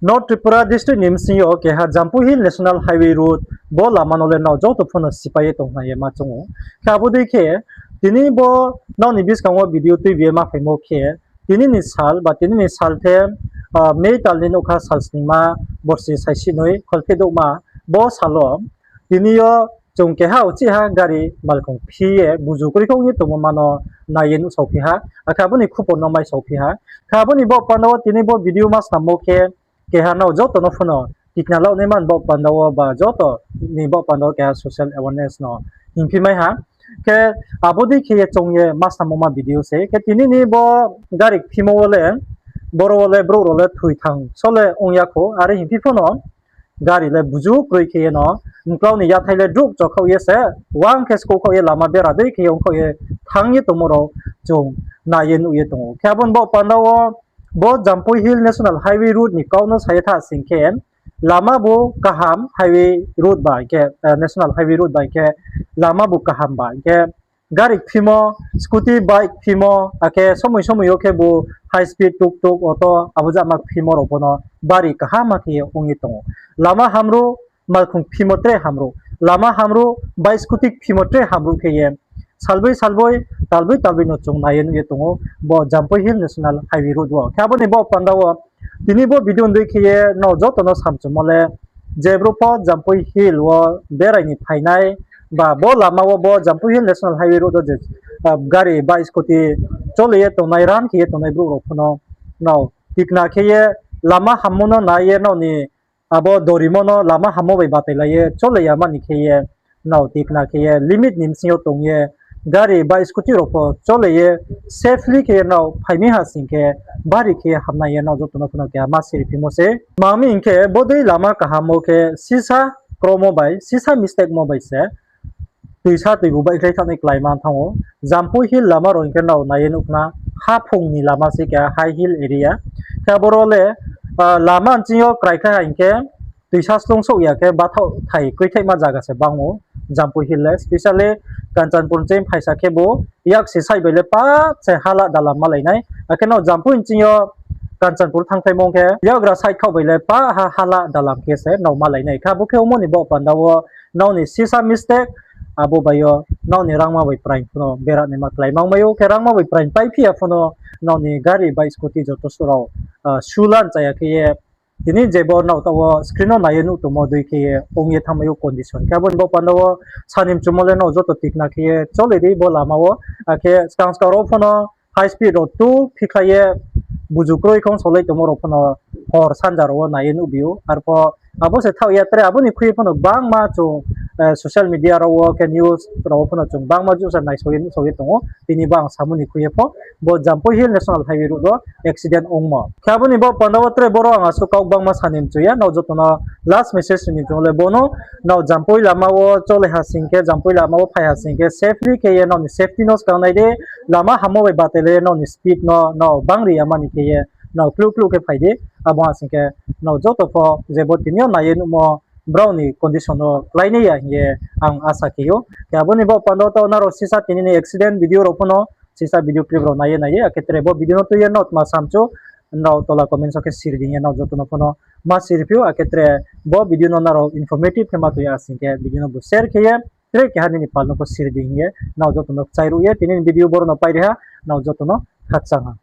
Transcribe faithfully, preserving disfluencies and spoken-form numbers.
North Tripura district ni bsing yo keha Jampui Hill National Highway Road, bo lama no le nrao joto pho no sipai ye tongkhnai ye ma choung ou. Khe abo dei khe, tini bo nrao ni buskang wo video tuibi ye ma phaimo khe, tini ni sal ba tini ni sal the, May tal ni nougkha sal sningma, borsi saisi noi kholpheh douhma, bo sal wo tini yo chung keha uchih ha gari malkhong phi ye buzu kroi khe ong ye tongmo ma no nai ye nuhsaophi ha, akhe abo ni khupor no maisaophi ha. Khe abo ni baoh panda wo tini bo video ma snammo khe, keha nrao joto no pho no tikna laonaima ni baoh panda wo ba joto ni baoh panda wo keha social awareness no hingphi mai ha. Khe abo dei khe ye choung ye ma snammo ma video se. Khe tini ni bo gari phimo wo le, boro wo le brouh rao le thoi thang so le ong ya khou, are hingphi pho no gari le buzu kroi khe ye no, mklau ni yathai le druh chokhaoh ye se, uang khe skouhkhaoh ye lama bera dei khe ye ongkhaoh ye thanng ye tongmo rao chung nai ye nuh ye tong ou. Khe abo ni baoh panda wo bo Jampui Hill National Highway Road ni kau no sa ye tha sing khe, lama bu kaham highway road ba hing khe, National Highway Road ba hing khe, lama bu kaham ba hing khe, gari phimo, scooty, bike phimo, akhe somoi somoi yo khe bu high speed, tuk tuk, auto, abo jama phimo rao pho no bari kaham ma khe ye ong ye tong ou. Lama hamruh, malkhong phimo tre hamruh. Lama hamruh, bike scooty phimo tre hamruh khe ye salboi salboi, talboi talboi no chung nai ye nuh ye tong ou bo Jampui Hill National Highway Road wo. Khe abo ni baoh panda wo tini bo video ni dei khe ye nrao joto no samchumo le, je brouh pho Jampui Hill wo berai ni phainai, ba bo lama wo bo Jampui Hill National Highway Road wo je gari, bike, scooty chole ye tongnai, run khe ye tongnai brouh rao pho no nrao tikna khe ye lama hammo no nai ye nrao ni abo dorimo no lama hammo bai batailai ye chole ya mani khe ye nrao tikna khe ye limit ni bsing yo tong ye gari, bike, scooty rao pho chole ye safely khe ye nrao phai mi ha sing khe bari khe ye hamnai ye nrao joto no pho no keha ma siriphimo se. Tma hing khe bodei lama kaham wo khe sisa kromo bai, sisa mistake mo bai se toisa toibu baihkhlai thanngnai kláima thanng ou. Jampui Hill lama rao hing khe nrao nai ye nuh khna, haphung ni lama se keha high hill area. Khe aboro le lama nching yo kraikhlai ha hing khe toisa slung souh ya khe bathaoh thai kroithaima zaga se bang ou Jampui Hill le, specially Kanchanpur nching phaisa khe bo yaksi side bai le pah se hala dalam malai nai. Akhe nrao Jampui nching yo Kanchanpur thanngkhlaimo khe yakgra side khaoh bai le pah ha hala dalam khe se nrao malai nai. Khe abo khe omo ni baoh panda wo nrao ni sisa mistake, abo bai yo nrao ni rangma bai praing pho no bera naima kláima ongmai ou. Khe rangma bai praing paiphi ya pho no nrao ni gari, bike, scooty joto suh rao sulan chaya khe ye tini je bo nrao taoh wo screen no nai ye nuh tongmo dei khe ye ong ye thanngmai ou condition. Khe abo ni baoh panda wo sani mchumo le nrao joto tikna khe ye chole di bo lama wo. Akhe skang skang rao pho no high speed rao tu phikhlai ye buzu kroi khe ongsaolai tongmo rao pho no hor sanja rao wo nai ye nuhbi ou. Arpho abo se thaoh ya tre, abo ni khui ye pho no gbangma chung social media rao wo khe news rao wo pho no chung gbangma juh se naisao ye nuhsao ye tong ou. Tini bo ang samo ni khui ye pho bo Jampui Hill National Highway Road wo accident ongmo. Khe abo ni baoh panda wo tre boro ang asuh kau gbangma sani mchu ya, nrao joto no last message ni chung le bo no, nrao Jampui lama wo chole ha sing khe, Jampui lama wo phai ha sing khe safely khe ye nrao ni safety no skang nai di. Lama hammo bai batailai ye nrao ni speed no nrao bangri ya mani khe ye nrao kluh kluh khe phai di. Abo ha sing khe nrao joto pho je bo tini yo nai ye nuhmo brao ni condition no kláinai ya hing ye ang asa khe ou. Khe abo ni baoh panda wo taoh nrao sisa tini ni accident video rao pho no, sisa video clip rao nai ye nai ye, akhe tre bo video no tui ye nrao tma samchu, nrao tola comment section khe siri di hing ye nrao joto no pho no ma siriphi ou. Akhe tre bo video no nrao informative khe ma tui ya sing khe video no bo share khe ye tre keha nini pal no pho siri di hing ye nrao joto no kchai ruh ye tini ni video boro no pai ri ha. Nrao joto no khakchang ha.